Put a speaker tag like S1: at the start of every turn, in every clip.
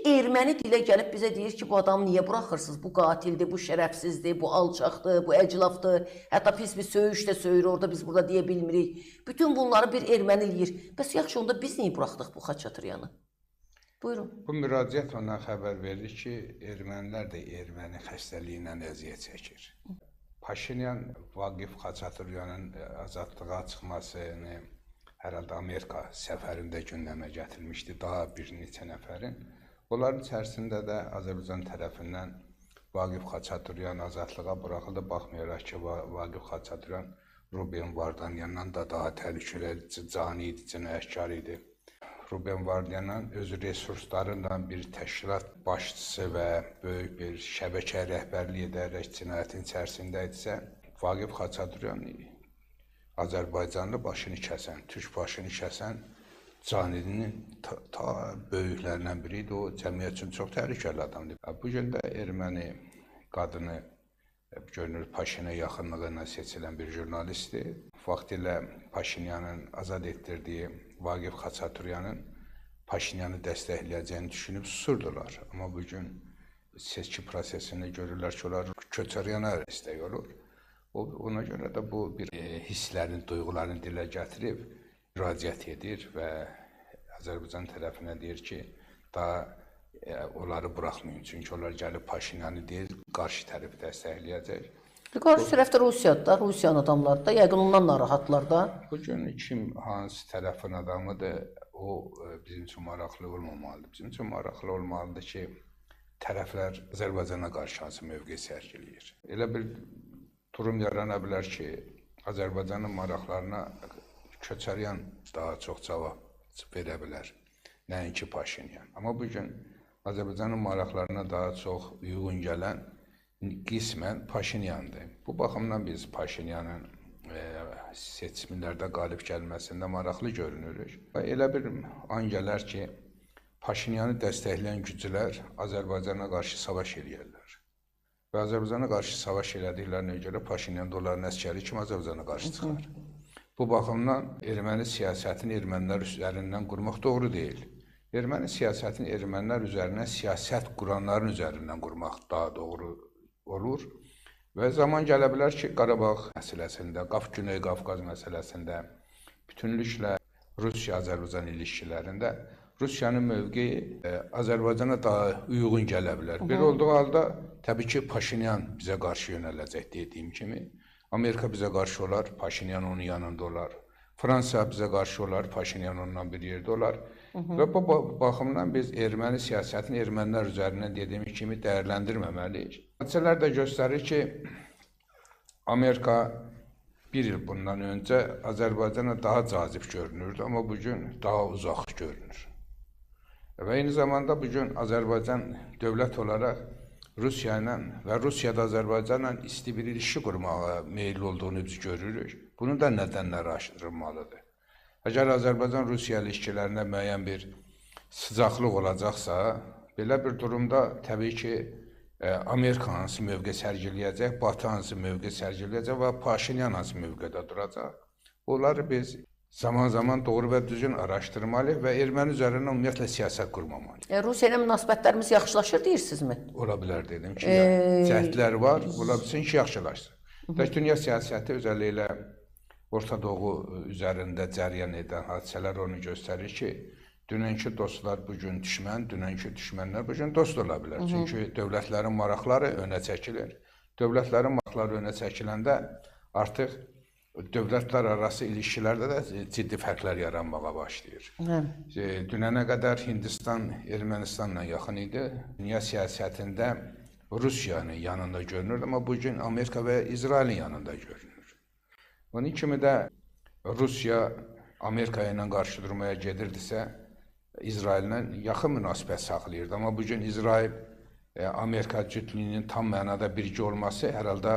S1: erməni dilə gəlib bizə deyir ki, bu adamı niyə buraxırsınız? Bu qatildir, bu şərəfsizdir, bu alçaqdır, bu əclafdır. Hətta pis bir söyüş də söyür orada, biz burada deyə bilmirik. Bütün bunları bir erməni eləyir. Bəs yaxşı, onda biz niyə buraxdıq bu Xaçaturyanı? Buyurun.
S2: Bu müraciət ondan xəbər verir ki, ermənilər də erməni xəstəliyi ilə əziyyət çəkir. Paşinyan Vaqif Xaçaturyanın azadlığa çıxmasını hər halda Amerika səfərində gündəmə gətirmişdi, daha bir neçə nəfərin. Onların içərisində də Azərbaycan tərəfindən Vaqif Xaçaturyan azadlığa buraxıldı. Baxmayaraq ki, Vaqif Xaçaturyan Ruben Vardanyandan da daha təhlükəli, cani idi, cinayətkar idi. Ruben Vardanyan öz resurslarından bir təşkilat başçısı və böyük bir şəbəkə rəhbərlik edərək cinayətin içərisində idisə, Vaqif Xaçaturyan Azərbaycanlı başını kəsən, türk başını kəsən caninin ta böyüklərindən biri idi. O, cəmiyyət üçün çox təhlükəli adamdır. Bu gün də erməni qadını görünür Paşinyan yaxınlığı ilə seçilən bir jurnalistdir. Vaxtilə Paşinyanın azad etdirdiyi Vaqif Xaçaturyanın Paşinyanı dəstəkləyəcəyini düşünüb susurdular. Amma bu gün seçki prosesində görürlər ki, onlar Köçəryana dəstək olur. Ona görə də bu bir hisslərin, duyğularını dilə gətirib müraciət edir və Azərbaycan tərəfinə deyir ki, daha onları buraxmayın. Çünki onlar gəlib Paşinyanı deyir, qarşı tərəfi dəstəkləyəcək.
S1: Qarşı tərəf də Rusiyadır da, Rusiyanın adamları da, yəqin ondan narahatlar da.
S2: Bugün kim hansı tərəfin adamıdır, o bizim üçün maraqlı olmamalıdır. Bizim üçün maraqlı olmalıdır ki, tərəflər Azərbaycana qarşı hansı mövqe sərgiləyir. Elə bir durum yarana bilər ki, Azərbaycanın maraqlarına Köçəryan daha çox cavab verə bilər, nəinki Paşinyan. Amma bugün Azərbaycanın maraqlarına daha çox uyğun gələn qismən Paşinyandır. Bu baxımdan biz Paşinyanın seçimlərdə qalib gəlməsində maraqlı görünürük. Elə bir an gələr ki, Paşinyanı dəstəkləyən güclər Azərbaycana qarşı savaş eləyərlər. Və Azərbaycana qarşı savaş elədiklərinə görə Paşinyan da onların əskəri kimi Azərbaycana qarşı çıxar. Bu baxımdan erməni siyasətini ermənilər üzərindən qurmaq doğru deyil. Erməni siyasətini ermənilər üzərindən siyasət quranların üzərindən qurmaq daha doğru olur. Və zaman gələ bilər ki, Qarabağ məsələsində, Güney Qafqaz məsələsində, bütünlüklə Rusiya-Azərbaycan ilişkilərində Rusiyanın mövqeyi Azərbaycana daha uyğun gələ bilər. Belə olduğu halda təbii ki, Paşinyan bizə qarşı yönələcək dediyim kimi. Amerika bizə qarşı olar, Paşinyan onun yanında olar. Fransa bizə qarşı olar, Paşinyan ondan bir yerdə olar. Və bu baxımdan biz erməni siyasətini ermənilər üzərindən dediyim kimi dəyərləndirməməliyik. Hadisələr də göstərir ki, Amerika bir il bundan öncə Azərbaycana daha cazib görünürdü, amma bugün daha uzaq görünür. Və eyni zamanda bugün Azərbaycan dövlət olaraq Rusiya ilə və Rusiyada Azərbaycanla isti bir ilişki qurmağa meyilli olduğunu biz görürük. Bunun da nədənləri araşdırılmalıdır. Əgər Azərbaycan-Rusiya ilişkilərində müəyyən bir sıcaqlıq olacaqsa, belə bir durumda təbii ki, Amerika hansı mövqe sərgiləyəcək, Batı hansı mövqe sərgiləyəcək və Paşinyan hansı mövqedə duracaq. Onları biz zaman-zaman doğru və düzgün araşdırmalıyıq və erməni üzərindən ümumiyyətlə siyasət qurmamalıyıq.
S1: Rusiya ilə münasibətlərimiz yaxşılaşır deyirsinizmi?
S2: Ola bilər dedim ki, cəhdlər var, ola bilsin ki, yaxşılaşsın. Tək dünya siyasəti özəlliklə Orta Doğu üzərində cəryan edən hadisələr onu göstərir ki, dünənki dostlar bugün düşmən, dünənki düşmənlər bugün dost ola bilər. Çünki dövlətlərin maraqları önə çəkilir. Dövlətlərin maraqları önə çəkiləndə artıq dövlətlər arası ilişkilərdə də ciddi fərqlər yaranmağa başlayır. Dünənə qədər Hindistan Ermənistanla yaxın idi. Dünya siyasətində Rusiyanın yanında görünürdü, amma bugün Amerika və İsrailin yanında görünür. Onun kimi də Rusiya Amerika ilə qarşı durmaya gedirdisə, İsraillə yaxın münasibət saxlayırdı. Amma bugün İsrail Amerika cütlüyünün tam mənada birgə olması hər halda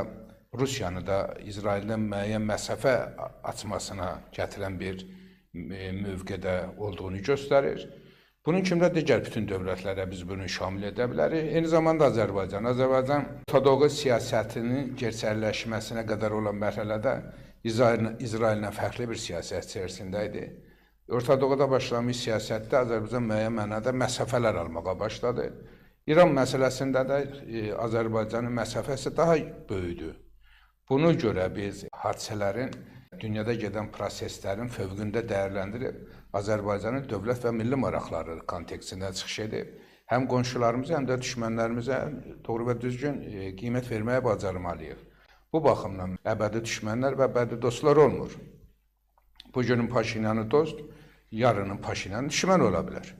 S2: Rusiyanı da İsraildən müəyyən məsafə açmasına gətirən bir mövqedə olduğunu göstərir. Bunun kimi də digər bütün dövlətlərə biz bunu şamil edə bilərik. Eyni zamanda Azərbaycan. Azərbaycan Orta Doğu siyasətinin gerçəkləşməsinə qədər olan mərhələdə İsraillə fərqli bir siyasət içərisində idi. Orta Doğuda başlamış siyasətdə Azərbaycan müəyyən mənada məsafələr almağa başladı. İran məsələsində də Azərbaycanın məsafəsi daha böyüdü. Bunu görə biz hadisələrin, dünyada gedən proseslərin fövqündə dəyərləndirib, Azərbaycanın dövlət və milli maraqları kontekstində çıxış edib, həm qonşularımıza, həm də düşmənlərimizə doğru və düzgün qiymət verməyə bacarmalıyıq. Bu baxımdan əbədi düşmənlər və əbədi dostlar olmur. Bugünün Paşinyanı dost, yarının Paşinyanı düşmən ola bilər.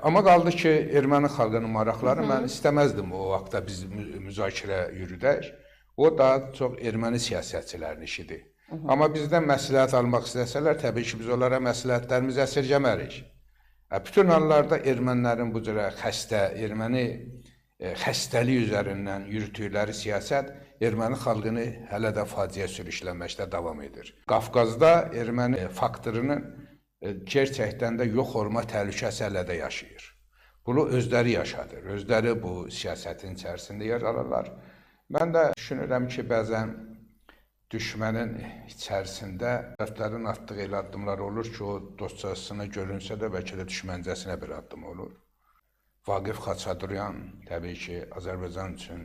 S2: Amma qaldı ki, erməni xalqının maraqları, mən istəməzdim o vaxtda biz müzakirə yürüdək. O daha çox erməni siyasətçilərinin işidir. Amma bizdən məsləhət almaq istəsələr, təbii ki, biz onlara məsləhətlərimizi əsirgəmərik. Bütün hallarda ermənilərin bu cürə xəstə, erməni xəstəlik üzərindən yürütdükləri siyasət erməni xalqını hələ də faciə sürüklənməkdə davam edir. Qafqazda erməni faktorunun gerçəkdən də yox olma təhlükəsi hələ də yaşayır. Bunu özləri yaşadır, özləri bu siyasətin içərisində yer alırlar. Mən də düşünürəm ki, bəzən düşmənin içərisində tərəflərin atdığı elə addımlar olur ki, o dostcasına görünsə də bəlkə də düşməncəsinə bir addım olur. Vaqif Xaçaduryan təbii ki, Azərbaycan üçün,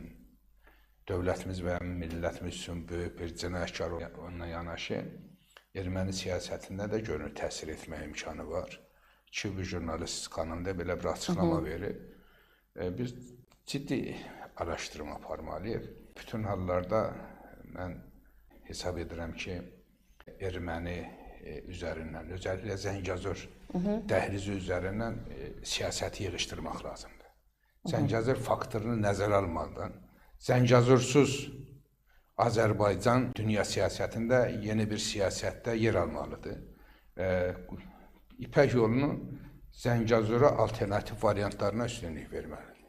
S2: dövlətimiz və millətimiz üçün böyük bir cinayətkar onunla yanaşı, erməni siyasətində də görünür təsir etmə imkanı var. Ki, bu jurnalist xanım da belə bir açıqlama verib. Biz ciddi araşdırma aparmalıyıq. Bütün hallarda mən hesab edirəm ki, erməni üzərindən, özəlliklə Zəngəzur dəhlizi üzərindən siyasəti yığışdırmaq lazımdır. Zəngəzur faktorunu nəzərə almadan, Zəngəzursuz Azərbaycan dünya siyasətində yeni bir siyasətdə yer almalıdır. İpək yolunun Zəngəzura alternativ variantlarına üstünlük verməlidir.